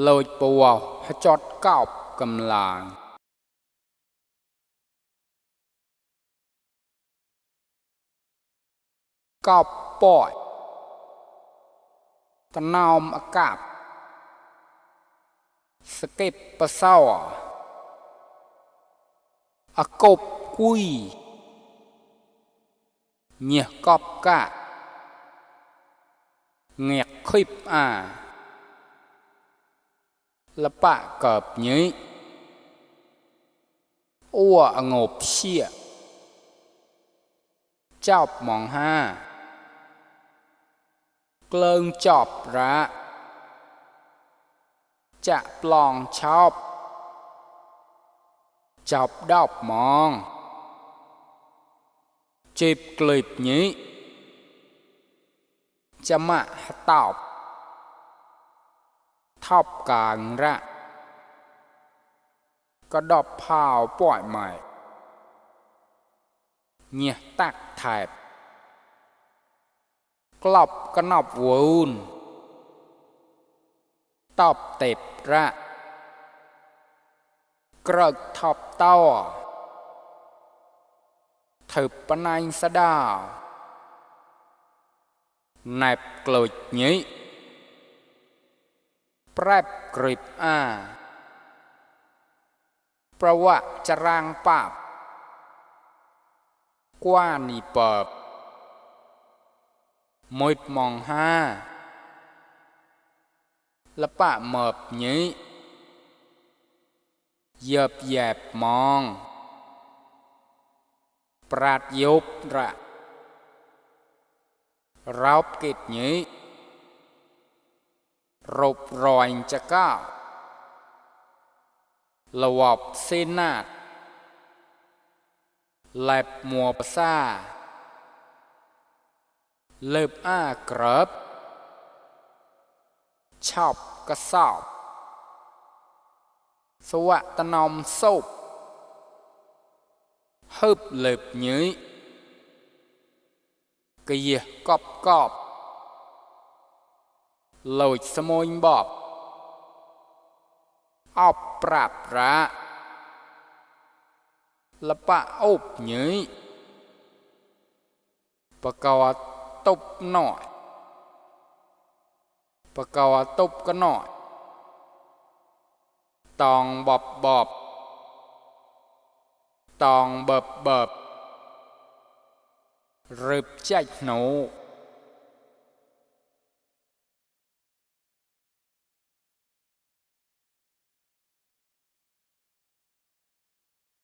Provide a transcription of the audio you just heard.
โลยปัวให้จอดกอบกำลังกอบปล่อยตะนอมอากาศสเก็ตปะเศร้าอากบกุยเงียกอบกะเงียกคลิปละปะเกิบนี้อ้วงบเชี่ยจอบมองห้าเกลิงจอบระจะปลองชอบจอบดอกมองจีบกลีบนี้จะมาตอบทอบกลางระก็ดอบพาวปล่อยใหม่เงียตักแถบกลอบกระนอบวูนตอบเต็บระกระทอบเต้าถือปนัยสดาในกลุดนี้แปรบกริบประวัติจรางปาบกว่านีเปิบมวยมองห้าละปะเมิบนี้เหยียบแยบมองปราดยุบระรอบกิจนี้รบรอยจะก้าวละวบเสนาดแลบมัวปซาเล็บกรบชอบกระสอบสวัตนอมสุบฮึบเล็บนี้กะเยกอบกอบลอยสมอยบอบออบปราบระละปะอบนี้ปะกาวตบหน่อยปะกาวตบก็หน่อยตองบอบบอบตองเบิบเบิบรึบใจหนู